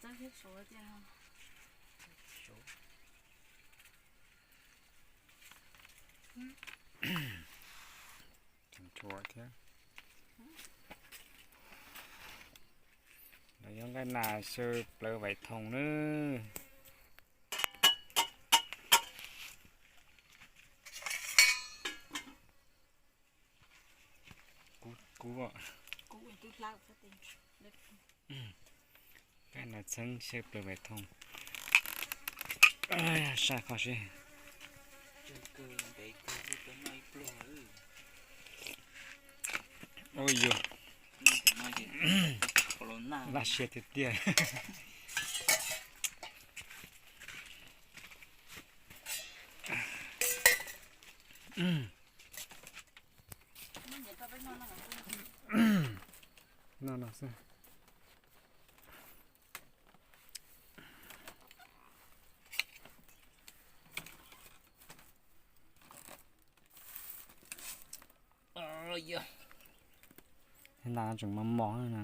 Txawb thiab suav tiag. Tseem tshuav thiab. Lawv yuav nqaij nas xyaw plaws Vaiv Thoom nawb. Kub, kub. Nqaij nas txheeb xyaw plaws Vaiv Thoom. Saj kho seb. Ua yus laj siab tiag tiag. No no xwb. Nas tseem mos mos na,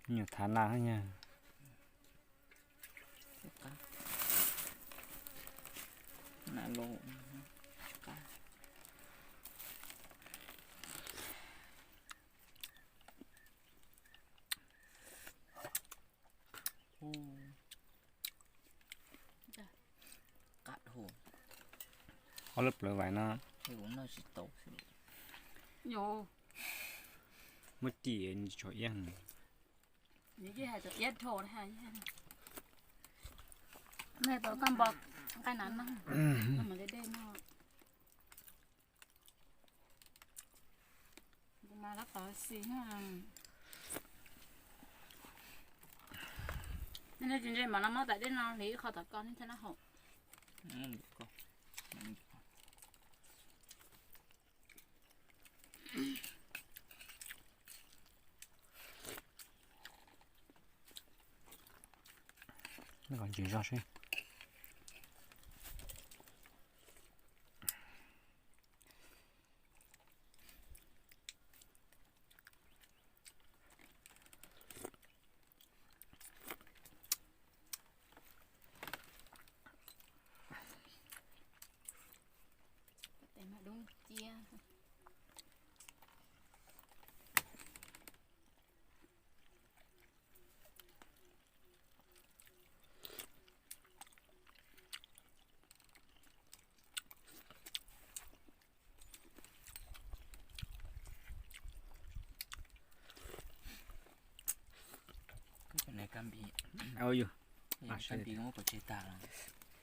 nyuam thav nas nyag. Ob lub plawv Vaiv no. Muab cim tsuas iab. Nej tau koj npo nqaij nas no, koj mam li dej no. Kuv mas lab tod xis. Nej tsis ntse mas no muab tas dej no hliv ib qho tom ko nej thiaj noj haum. Ntsis zog seb.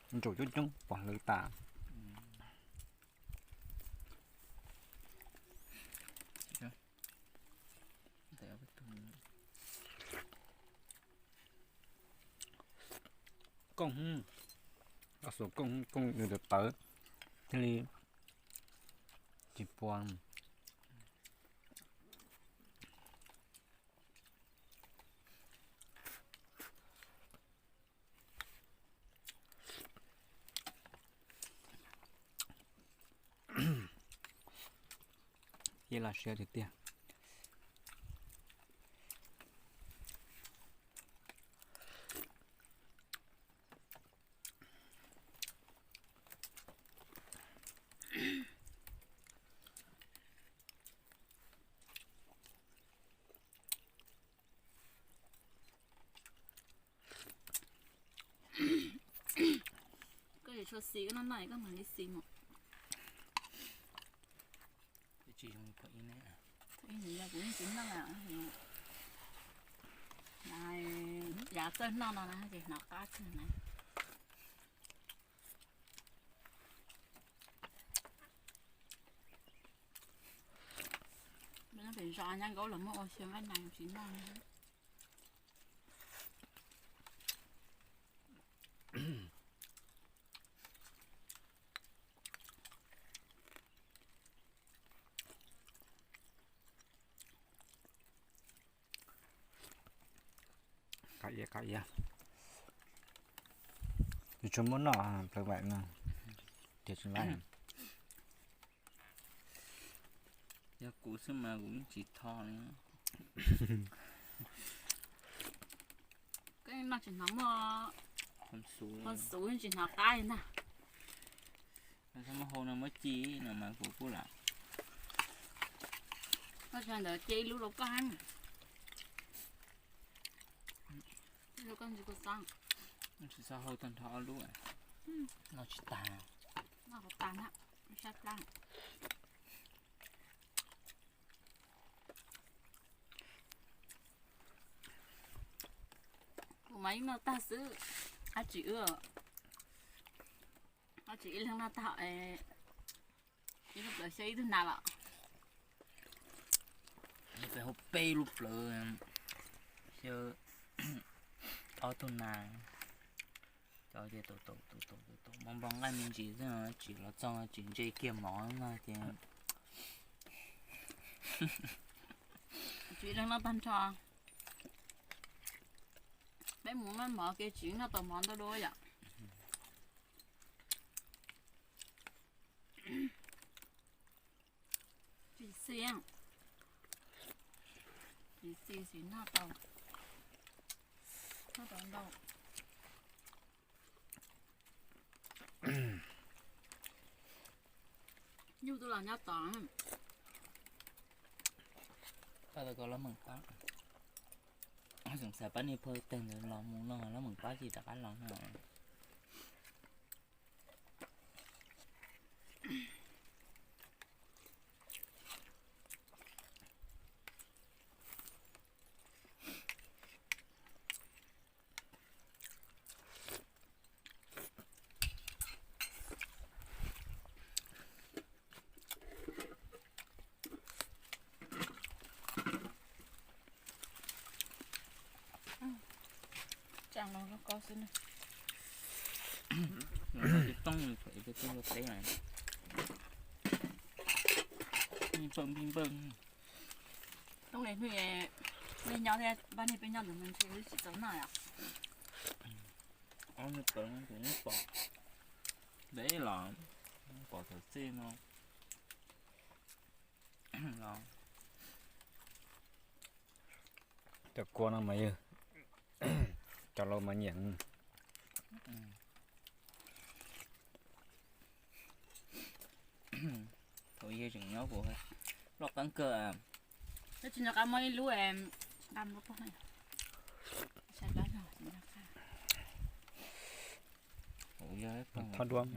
Ntsaum coob coob pom hlwv tas. Kooj, xuas kooj, kooj nws tawv tawv thiaj li tsis pua. Ib los siab tiag tiag. Koj yuav tshuav xis koj noj noj koj mam li xis mus. Kuv yeej tsis noj, yav txawj noj no na ces hnov qab tshaj na. Pem zos nyab nkaub los muab ua xyaw nqaij nas tsis noj. Qab iab qab iab. Yus tsuas muab noj plaws vaim no, ces tsis laib. Yog kuv xwb mas kuv yeej tsis tho li. No tsis hnov muaj, xuv tsis hnov qab li ntag. Txhob muab hau no muab ci no mas kuv kuj lam. Koj tsis ntawd cia ib lub rau koj hab. Ib lub koj ntsis kuj xab. Tsis xav hau tag nrho ob lub. No tsis tag. No tag na, sab plab. Kuv mas ib noj tag xwb, ab tsis wb, ab tsis ib leeg noj tag, ib lub plawv xyaw ib tug nas los. Peb hu peb lub plawv xyaw ob tug nas. Cov tias tau tau tau tau tau mob npog nqaij me ntsis xwb, tsis los txog tsis ntse kiag mov no ces tsis leej noj tag nrho. Peb mus noj mov kev tsis noj tau mov ntau dua yom. Tsis xis, tsis xis tsis noj tau, noj tau ntau. Nyuj twb los nyob tod. Pab tau koj los meem pab. Xav pab niag phauj teg ntawd los mus no los meem pab tsis rov qab los no. Tsaa los lub koj xwb na. Tsis tooj li thaum ib pliag tuaj luaj teb na. Npawj npij npawj. Tooj li hnub nej nyob thiab pab niag peb nyob ntawd mas ntshe wb tsis tau noj yom. Ob niag pawg no kuv yeej pom, peb los pom thaum txij no los. Cov kua no mas yog cov laus mas nyiam. Thaum yawg tseem nyob kuv loj qeeb kawg. Tsis nco qab muab ib lub nqa lub pog. Thaum yog thoj duab.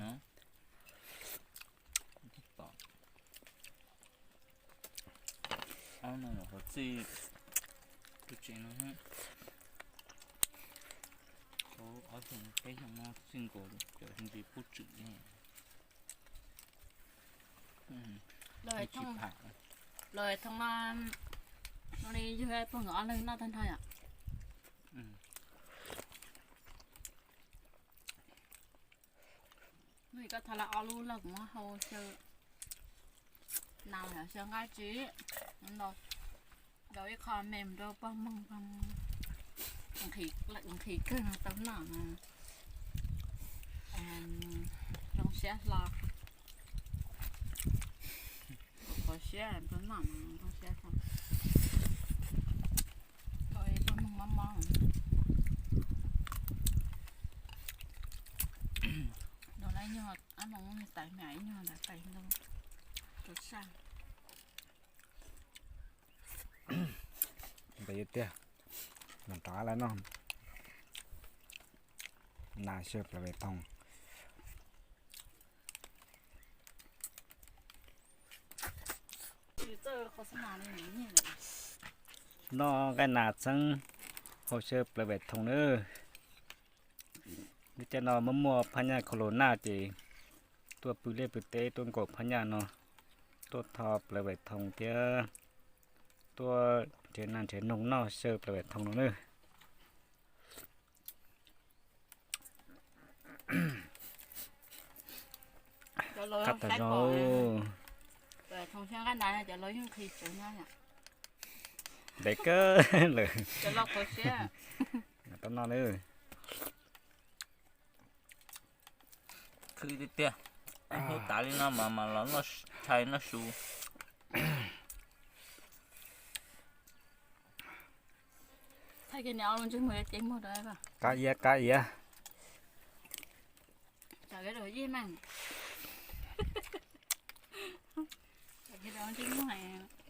Ob no qhov txij kuv tsev no, ob xyoo peb xyoo no txij nkaus cov ntsis pub tswm ne. Los thooj no, no li yog pog nkawd ob leeg noj tag nrho yom. Hnub koj thaij lawm ob lub los kuv muab hau xyaw nas los xyaw nqaij tsi, ntaus ib qho me mus rau pog moog, nqhis kawg no tau noj. Zoo siab hlo, qhov siab tau noj zoo siab hlo. Tau pog moog mob mob. Nrog lawv nyuag ab moos tais me ib nyuag ntawd tais ntoo rau saj. Ntawd tiag, mam rov lawm no. Nas xyaw plaws pem thooj. Noj nqaij nas txheeb hau xyaw plaws pem thooj nawb. Lub caij no muaj muaj phab nyaj khaus lus naj ces tuaj pw liaj pw teb tuaj nkaum phab nyaj no, tuaj tho plaws pem thooj thiab tuaj nrhiav nas nrhiav noog noj xyaw plaws pem thooj no nawb. Qab tag zog. Ntev kawg lawm. Tau noj nawb. Khwv tiag tiag, hnub tas li no mas mas los noj tshais noj su. Thaij kiag niam ob lub ntsej muag yuav cev muag rau. Qab iab qab iab. Tawm kiag rau yij mas. Tawm kiag rau ntsej muag,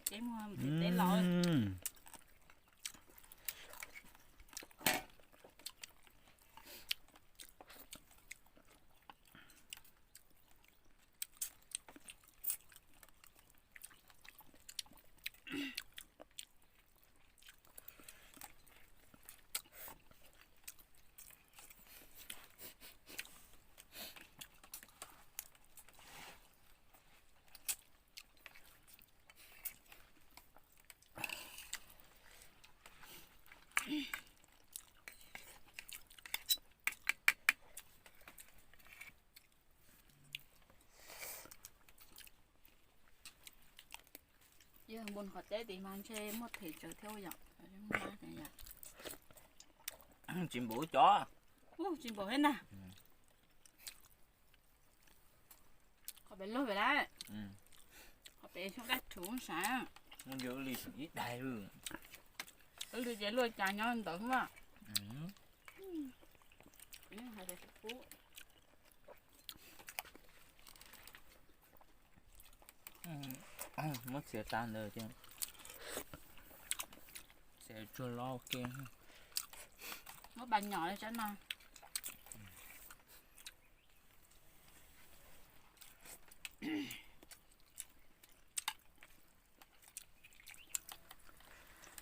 cev muag mus pem teb los. Yog mus qhov teb tid mas ntshe muaj them tsawv thiab yom. Tsis npaum cov. Tsis npaum thiab ntag. Qhov pem lug pem lawm. Qhov pem xyoob daj rhuv sav. Ib daig. Wb li ces luaj cas nyob ntawd xwb. Muab txiav tas ntawd ces txiav tsuag los ua ke. Muab pas nyom li tsob no.